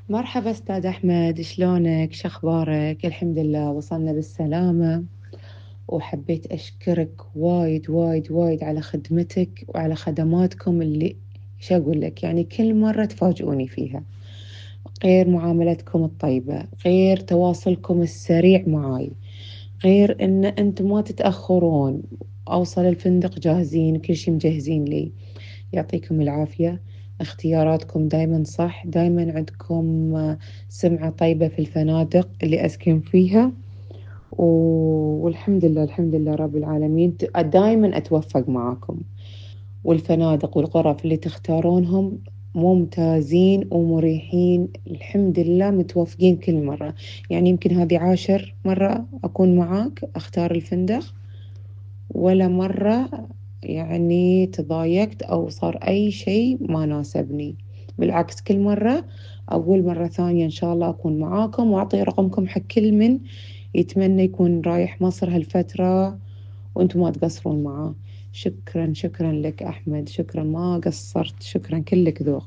مرحبا أستاذ أحمد، شلونك؟ شخبارك؟ الحمد لله وصلنا بالسلامة، وحبيت أشكرك وايد وايد وايد على خدمتك وعلى خدماتكم اللي شو أقول لك، يعني كل مرة تفاجئوني فيها، غير معاملتكم الطيبة، غير تواصلكم السريع معاي، غير إن أنتم ما تتأخرون، أوصل الفندق جاهزين، كل شي مجهزين لي. يعطيكم العافية، اختياراتكم دايما صح، دايما عندكم سمعة طيبة في الفنادق اللي أسكن فيها، والحمد لله، الحمد لله رب العالمين، دايما أتوفق معاكم. والفنادق والغرف اللي تختارونهم ممتازين ومريحين، الحمد لله متوفقين كل مرة. يعني يمكن هذه 10 مرة أكون معاك أختار الفندق، ولا مرة تضايقت أو صار أي شيء ما ناسبني، بالعكس كل مرة أقول مرة ثانية إن شاء الله أكون معاكم، وأعطي رقمكم حق كل من يتمنى يكون رايح مصر هالفترة وأنتم ما تقصرون معاه. شكرا، شكرا لك أحمد، شكرا ما قصرت، شكرا كلك ذوق.